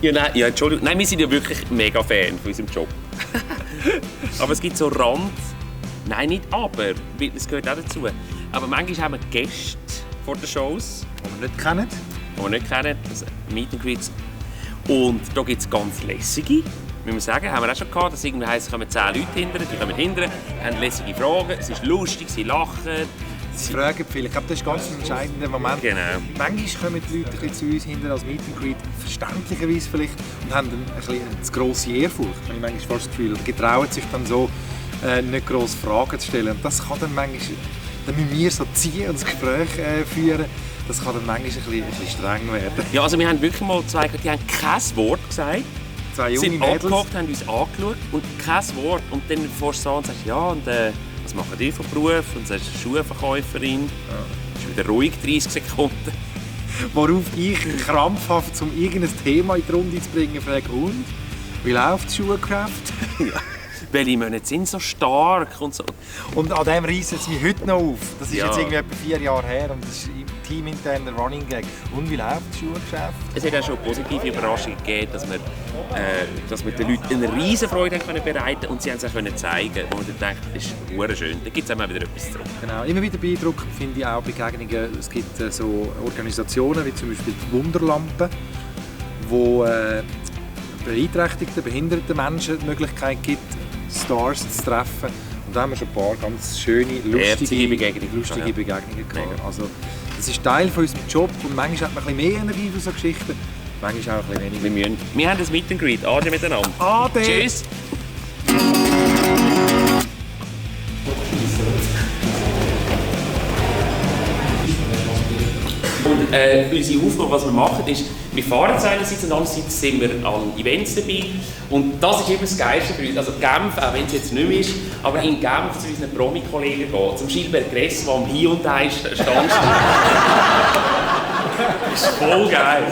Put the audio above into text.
Ja, nein, ja, Entschuldigung. Nein, wir sind ja wirklich mega Fan von unserem Job. Aber es gibt so Rand... Nein, nicht aber, weil es gehört auch dazu. Aber manchmal haben wir Gäste vor den Shows. Die wir nicht kennen. Die wir nicht kennen, also Meet and Greets. Und da gibt es ganz lässige. Muss man sagen, haben wir auch schon gehabt, dass irgendwie heisst, es kommen 10 Leute hinterher, die kommen hinterher, haben lässige Fragen, es ist lustig, sie lachen. Sie fragen viel. Ich glaube, das ist ganz ein entscheidender Moment. Genau. Manchmal kommen die Leute ein bisschen zu uns hinter als Meet and Greet, verständlicherweise vielleicht, und haben dann ein bisschen eine grosse Ehrfurcht. Ich habe manchmal fast das Gefühl, oder getrauen sich dann so, nicht grosse Fragen zu stellen. Und das kann dann manchmal, dann müssen wir so ziehen und das Gespräch führen. Das kann dann manchmal ein bisschen streng werden. Ja, also wir haben wirklich mal zwei, die haben kein Wort gesagt. Zwei junge sind Mädels. abgehockt, haben uns angeschaut und kein Wort. Und dann fährst du an und sagst, ja, und was machen die von Beruf? Und sagst, Schuhverkäuferin. Ja. Das ist wieder ruhig, 30 Sekunden. Worauf ich krampfhaft, um irgendein Thema in die Runde zu bringen, frage, und? Wie läuft das Schuhgeschäft? Ja. Welche Monate sind so stark und so. Und an dem reissen es mich heute noch auf. Das ist Ja. jetzt irgendwie etwa 4 Jahre her und das ist im teaminterner Running Gag. Und wie läuft das Schuhgeschäft? Es hat auch schon positive Überraschungen gegeben, dass wir den Leuten eine riesen Freude bereiten konnten und sie haben es auch zeigen können. Und man denkt, das ist verdammt schön. Da gibt es auch wieder etwas zurück. Genau. Immer wieder beeindruckend finde ich auch Begegnungen. Es gibt so Organisationen wie zum Beispiel die Wunderlampe, wo beeinträchtigten, behinderten Menschen die Möglichkeit gibt, Stars zu treffen. Und da haben wir schon ein paar ganz schöne, lustige Begegnungen gehabt. Also, das ist Teil von unserem Job und manchmal hat man ein bisschen mehr Energie für so Geschichten, manchmal auch ein bisschen weniger. Wir haben das Meet and Greet. Ade miteinander. Ade! Tschüss! Und unsere Aufgabe, was wir machen, ist, wir fahren einerseits und andererseits sind wir an Events dabei. Und das ist eben das Geilste für uns. Also Genf, auch wenn es jetzt nicht mehr ist, aber in Genf zu unseren Promi-Kollegen gehen, zum Gilbert Gress, der am Hyundai stand. Das ist voll geil.